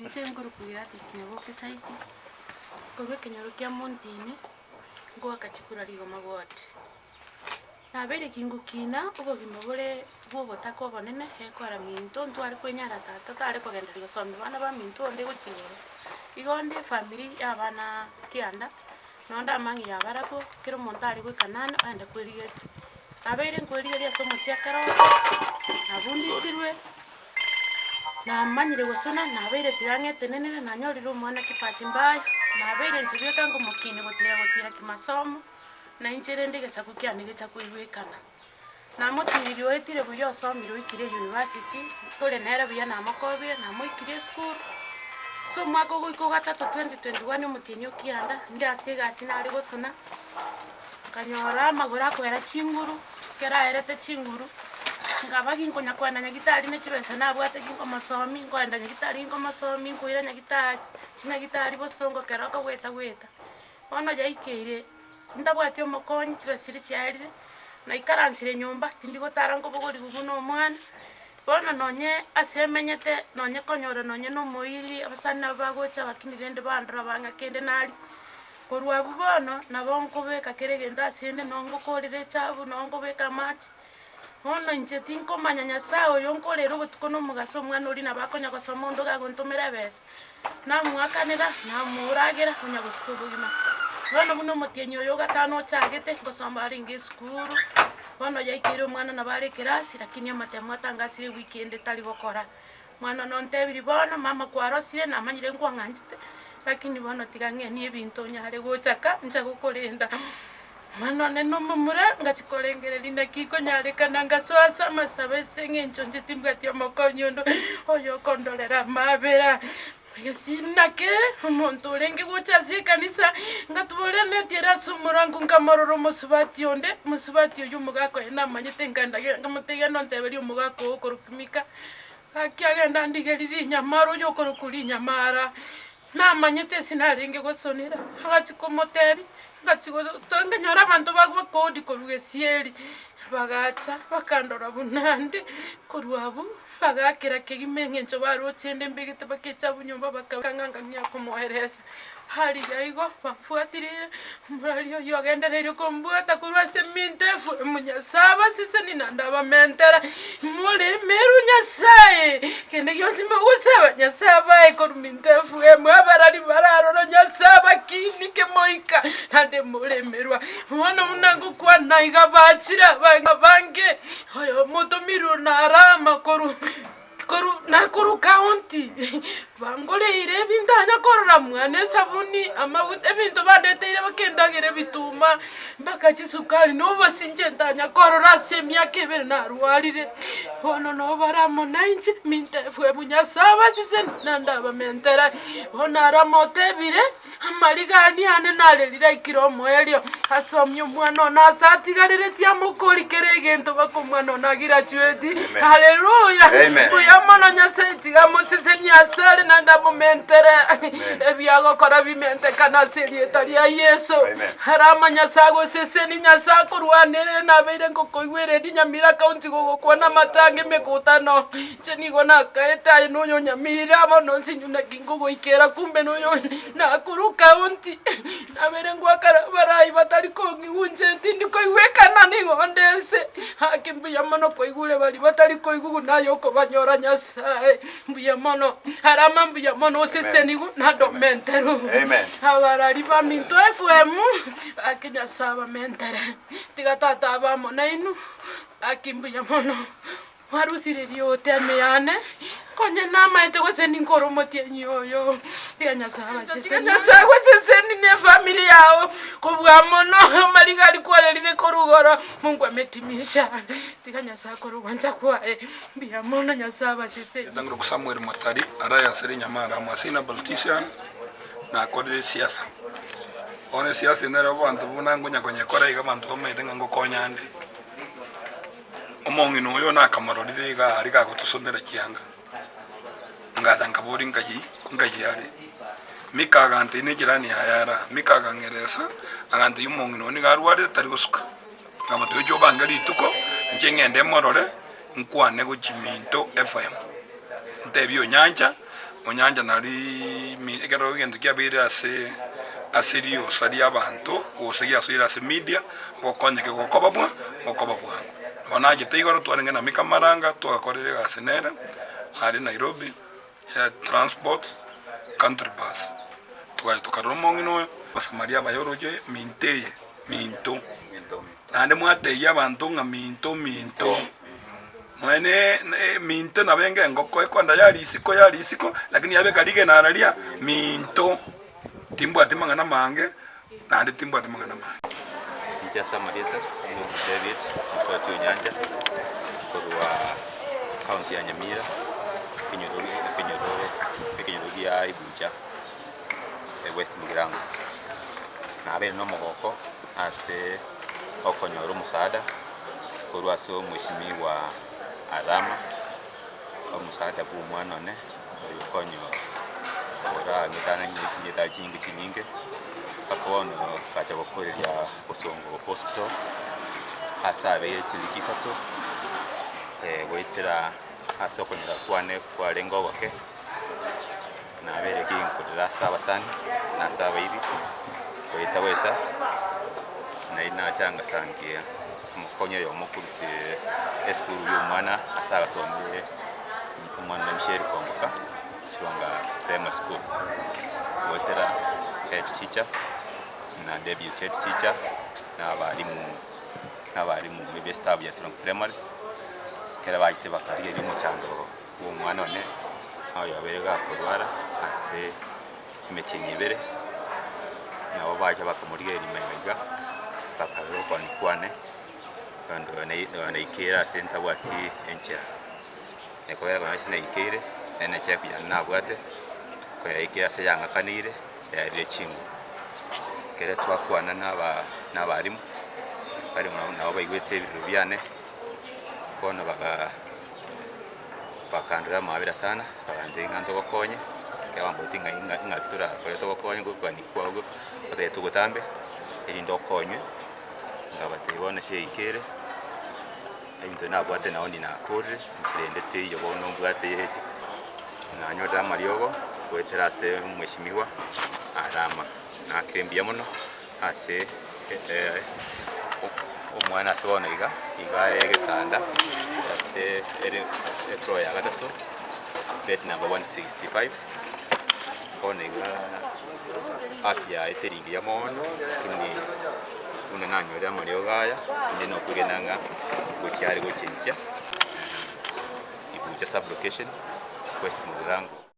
Inche nkorokwa Gladys Nyaboke Saisi, korwa ekenyoro kia Montini, ngoaka chikura rigoma ward. Nabeire kingokina obogima bore bwa obotaka obonene, gekogera minto ntware kwenyara tata tare kogendereria gosomia bana baminto onde gochia igoro. Igo onde efamiri ya abana kianda, nonde amang'ina ya barabwo, kera omonto are goika nane oende kwerigeria. Nabeire nkwerigeria ase omochie ekero nabundisirwe. Namanyire gosona, nabeire tiga ng'etenenere, nanyorire omwana kibahati mbaya, nabeire inche bweka ngomokinia gotira gotira kimasomo, na inche rende egesaku kiane gecha koigwekana. Namotiiririe oetire buya osomire oikire university, tore nere buya namokobire, namoikirie esukuru, ase omwaka ogoika ogatato 2021 omotienyi o kianda, inde ase egasi nare gosona, Nkanyora amagoro akoera chinguru, ekero aerete chinguru, nkaba ginkonya koenda nyagitari ne chibesa nabwate ginkomosomi, nkoenda nyagitari ginkomosomi, nkoira nyagitari, chinyagitari bosongo kero okogoeta goeta. Bono yaikeire, ntabwati omokonyi chibesa chiria chiaerire, naikaransire nyomba, tindi gotara nkobogorigwa buna omwana, bono nonye ase emenyete, nonye konyora nonye na omoiri, abasani nabo bagocha lakini rende bandora bang'a kende naria. Korwa abwo bono nabo nkobeka kera egento asende, noo ngokorera echabu, noo nkobeka amache. Bono inche tinkomanya Nyasaye oyo nkorera obotuko na omogaso omwana oria nabo akonya gosoma onde iga agontomera ebesa. Namoakanera, namoragera, onya gosika obogima. Bono buna omotienyi oyo ogatano ochagete, ngosoma arenge esukuru, bono yaikeire omwana nabo are ekerasi, lakini amatemo atangasire ewiki ende tari gokora. Mwana one ontebirie bono, mama kwarosire, namanyire nkwang'anchete, lakini bono tiga ng'enie ebinto onyare gocha ka, ncha gokorenda. Mwana one na omomura, ngachia korengereria naki ikonyarekana ngasoa ase amasabo ase eng'encho inche timbwati omokonyi onde oyo okondorera amabera. Gese naki omonto orenge gocha ase ekanisa, ngatubora eneti ere ase omorango nkamorora omosubati onde, omosubati oyio omogaka oye namanyete nkagenda nkamotebia genda onteberie omogaka oo okorokwa Mika, gaki agenda andigerie rinyamara oyo okorokwa rinyamara, namanyete ase narenge gosonera, agachia komotebia, ngachia go nkanyora abanto bagokodi korwa gesieri, bagacha bakandora buna nde, korwa abwo. Bagakira kegima engencho baroche ende mbegete bakecha abwo nyomba bakang'a ng'a komoeresa. Riria igo bamfwatirire, omorwari oyio ogendereire kombwata korwa ase eminto efu Nyasae abaseseni naende abamentere, moremerwe Nyasae, kende gionsi mogosaba Nyasae abae korwa minto efu emo abarari bararore Nyasae abakinike moika naende moremerwa. Bono buna ngokwana iga bachire abange. Oyomotomirwe narama korwa korwa Nakuru county, bangoreire ebinto anya korora mwane esabuni, amaguta, ebinto bandeteire mpaka endagera ebituma, mpaka chisukari na obosinche ntanya korora ase emiaka ebere narwarire. Bono nobare amo nainche, mintebwe bu Nyasae abasesenie naende abamentere. Bono arama otebire. Amarigani ane narerire aikire omoerio, asomie omwana one ase atigareretie amokori kera egento baka omwana one agirachueti. Haleluya! Amen. Mbuya mono Nyasae tiga amosesenie asare naende amomentere ebiagokora bimentekane ase erieta ria Yeso. Amen. Arama Nyasae agosesenie, Nyasae akorwanerere nabeire ngokoigwera erio Nyamira County gogokwana amatanga emekutano. Inche nigo nakaete aye noyo Nyamira bono nsinyu naki Nkogoikera kumbe noyo Nakuru county nabere ngwakara abarai batari kong'igwa inche tindi koigwekana nigo onde ense gaki mbuya mono kwaigure baria batari koigwa buna aye okobanyora Nyasaye mbuya mono arama mbuya mono osesenigwe naende omenterwe Amen. abarari baminto FM gaki Nyasaye abamentere tiga tata abe amo nainwe gaki mbuya mono. Mwarusirie riote ime yane, konya namaete gose ninkore omotienyi oyo. Tiga Nyasae abasesenie. Nyasae agosesenie na efamiri yao kobua mono amariga aria kwarerire korwa igoro, Mungu ametimisha. Tiga Nyasae akore ogwancha kwaye. Mbuya mono Nyasae abasesenie. Nang'ina Samuel Motari araye ase rinyamara amo ase ina politician nakorire esiasa. Bono esiasa eye nere abanto buna ngonya konyekora iga abanto bamaete ng'a ngokonya nde. Omong'ina oyo nakamororire iga aria gagotosonera chianga, ngacha nkaboria nkai nkai are. Mika agantebia nechirani yaye are aa, Mika akang'eresa, agantebia omong'ina oyo nigo arwarete tari gosuka. Nkamotebia oche obange rituko, inche ng'ende morore, nkwane gochia minto FM. Ntebie onyancha. Onyancha nari ekero egento kiabeire ase ase riosa ri'abanto, gose giasoire ase media, gokonyeke gokoba bwa gokoba bwango. Nabo nachete igoro twarenge na Mika Maranga, twagakorire egasi nere aria Nairobi ya transport country bus. Togacha tokarora omong'ina oyo, Abasamaria abaye oroche minto eye, minto. Naende mwatebia abanto ng'a minto, minto. Nonya ne minto nabo enga engoko ekoenda ya risiko ya risiko, lakini yabeka rigena araria minto. Timbwati mang'ana mange, naende timbwati mang'ana mange. Inche ase amarieta Ndugu David Mosoti Onyancha korwa county ya Nyamira ekenyoro ekenyoro ekenyoro gia Ibucha West Mugirango. Nabeire na omogoko ase okonyora omosaada korwa ase omweshimiwa Arama, omosaada bwa omwana one oyo okonyora orang'etane chinyagitari chinyinge chinyinge, mpaka bono ngacha gokoreria Bosongo hospital ase abeire chiwiki isato, goetera ase okonyora kwane kwarenge ogoke. Nabeire ginkorera ase abasani na ase abairi, goeta goeta, nari nacha ngasangia omokonyi oyomo korwa esukuru ya omwana ase agasomire omwana one Michelle Kwamboka, Sironga Primary School, goetera head teacher na deputy head teacher na abalimu na abalimu be staff ya Sironga Primary, ekero bachete bakarigereria omochando bw'omwana one, oyobeire gakorwara ase emetienyi ebere, nabo bacha bakamorigereria magega iga, bakarora okwania kwane, naende naikeire ase ntabwati enchera. Ekobera konya ase naikeire, naende echeku yane nabwate, konya yaikeire ase yang'akaneire, yaerire chinguru. Ekere twakwana na aba na abalimu, abalimu nabo baigwete ebirero biane, bono bagaa. Bakandora amabera sana, bagantebia ng'a ntogokonye, ekero bamboretie ng'a ing'a ing'aki torakore togokonye gokwania kwago, batebia togotambe, erinde okonywe, nkabatebia bono ase eika ere, ebinto nabwate nabo ndi nakorire, inchera ende teiyo bono mbwate yeche, nanyorire amariogo goetera ase omweshimiwa Arama, nakire mbuya mono ase omwana ase bono iga, iga are egetanda ase ere efloor ya gatato, bed number 165, bono iga afya yaye teri ngiya mono, lakini buna nanyorire amariogo aya, inde nokwegena ng'a ngochia are gochenchia, Ibucha sub location, West Mugirango.